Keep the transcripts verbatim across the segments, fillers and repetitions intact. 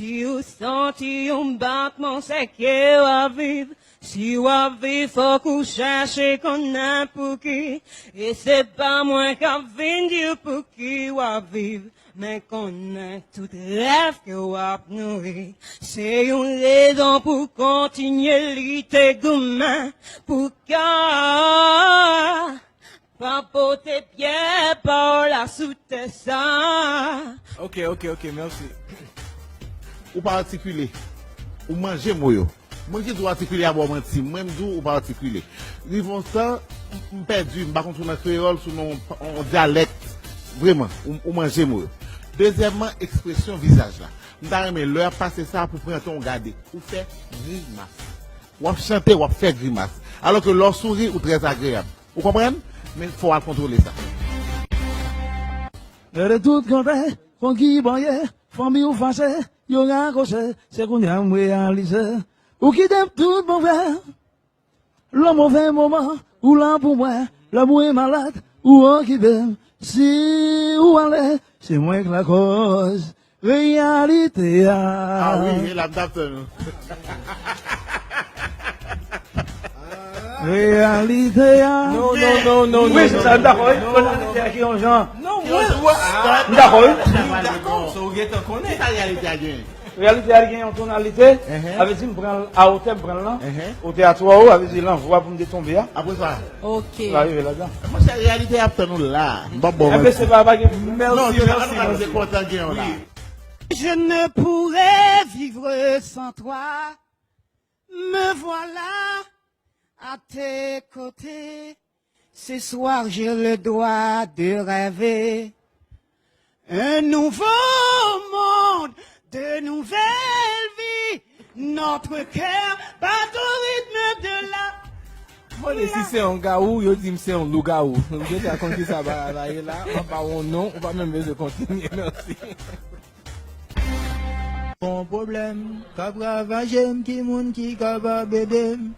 Si w santi yon batman, se ke w ap viv. Si w ap viv, fòk ou chèche konnen pouki. E se pa mwen k ap vin di w pouki w ap viv. Men konnen tout rèv ke w ap nouri, se yon rezon pou kontinye lite, goumen pou ka pa pote pyè pa w la sou tè sa. Ok, ok, ok, mèsi. Ou pa atikile. Ou manje mo yo. Mwen ki di w atikile a ba w manti. Mwen m di w ou pa atikile. Rive yon tan, m, m pèdi, m pa konn si w nan kreyòl, si w nan yon, yon dyalèk. Vrèman, ou, ou manje mo yo. Dezyèmman, ekspresyon vizaj la. M ta renmen lè w ap pase sa pou pran tan w gade. Ou fè grimas. W ap chante, w ap fè grimas. Alòske lè w souri, ou trè agreyab. Ou konprann? Men fò w al kontwole sa. Lè de tout kanpe, konki bòye, fanmi w fache, yo rakwoche, se kounye a m reyalize. Ou kite m tout bon vre. Lè move moman, ou la pou mwen. Lè mwen malad, ou okipe m. Si ou ale, se mwen k lakòz. Reyalite a. Ah wi, e la m t ap tann ou. Reyalite a. Non, non, non, non, non. Wi, se sa, m dakò, wi. Reyalite a ki yon jan. Non, mwen, m dakò, wi. M dakò, so ou gentan konnen. Ki sa reyalite a genyen? Reyalite a li gen yon tonalite, sa vle di m pran l a wotè, m pran l lan. Wotè a twò wo, sa vle di l an vwa pou m te tonbe a. Apre sa? Ok. L a rive ladan. Monchè, reyalite a ap tann ou la. M p ap ba w manti. Enben, se pa, pa gen. Mèsi, mèsi, mèsi. Je ne pourrais vivre sans toi. Me voilà à tes côtés. Ce soir, j'ai le droit de rêver. Un nouveau monde, de nouvelles vies. Notre cœur bat au rythme de la. Mande si se yon gawou, yo di m se yon lougawou. M deja konn ki sa bagay la ye la. M ap ba w yon non, ou pa menm bezwen kontinye. Mèsi. Gon pwoblèm k ap ravaje m, ki moun ki kapab ede m?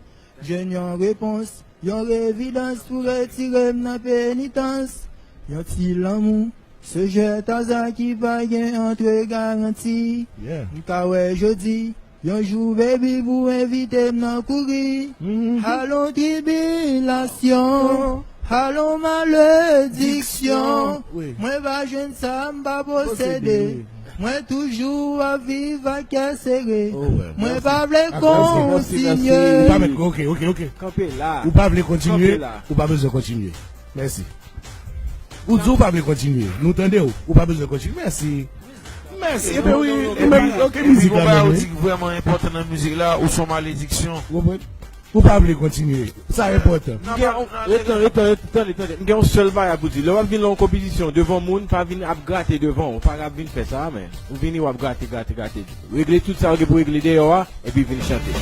Jwenn yon repons, yon evidans pou retire m nan penitans. Yon ti lanmou, se jwèt aza ki pa gen antre garanti. M ka wè jodi, yon jou, baby, pou envite m nan kouri. Alon tribilasyon, alon malediksyon. Mwen pa jwenn sa m pa posede. Mwen toujou ap viv ak kè sere. Mwen pa vle kontinye. Ou pa mèt, ok, ok, ok. Kanpe la. Ou pa vle kontinye, ou pa bezwen kontinye. Mèsi. Ou di ou pa vle kontinye. Nou tande w. Ou pa bezwen kontinye. Mèsi. Mèsi. Ebyen wi, e menm, ok, mizik la menm, wi. Vrèman enpòtan nan mizik la, ou son malediksyon. Ou konprann? Ou pa vle kontinye. Sa enpòtan. M gen yon, etan, etan, etan, tande, tande. M gen yon sèl bagay pou di. Lè w ap vin lan yon konpetisyon devan moun, pa vin ap grate devan w. Pa ap vin fè sa, men. Ou vini, w ap grate, grate, grate. Regle tout sa w gen pou regle deyò a, epi vin chante.